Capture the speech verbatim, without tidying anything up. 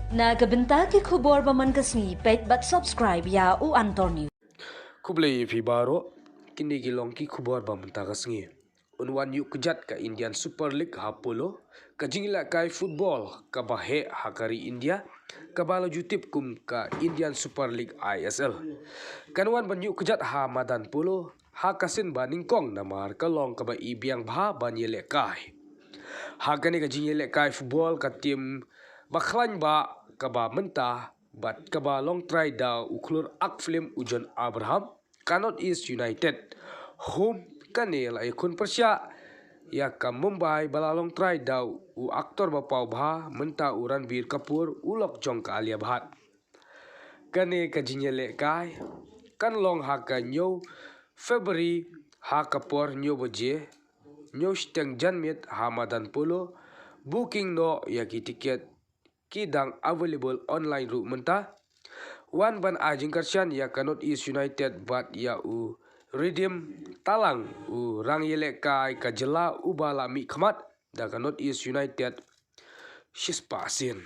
Na ka bynta ki khubor ba man ka sngi, peit bad subscribe ïa u Antor News. Khublei ïa phi baroh, kine ki long ki khubor ba mynta ka sngi. Un wan ïuh kjat ka Indian Super League ha Polo, ka jingïalehkai football kaba heh ha ka ri India, kaba la ju tip kum ka Indian Super League I S L. Kan wan ban ïuh kjat ha madan Polo, ha ka sien ba nyngkong namar ka long kaba ibiang bha ban ïalehkai. Ha kane ka jingïalehkai football ka team ba khlaiñ ba kaba mynta bad kaba long trai da u khlur ak film u John Abraham, ka North East United. Hum kane la ïakhun pyrshah ïa ka Mumbai ba la long trai da u actor ba paw bha mynta u Ranbir Kapoor u lok jong ka Alia Bhatt. Kane ka jingïalehkai kan long ha ka hynñiew February ha ka por hynñiew baje, hynñiew shiteng janmiet ha madan Polo. Booking noh ïa ki tiket ki dang available online ruh mynta. Wan ban ai jingkyrshan ïa ka North East United bad ïa u Redeem Talang u rangïalehkai ka jylla uba la mihkhmat da ka North East United shispah sien.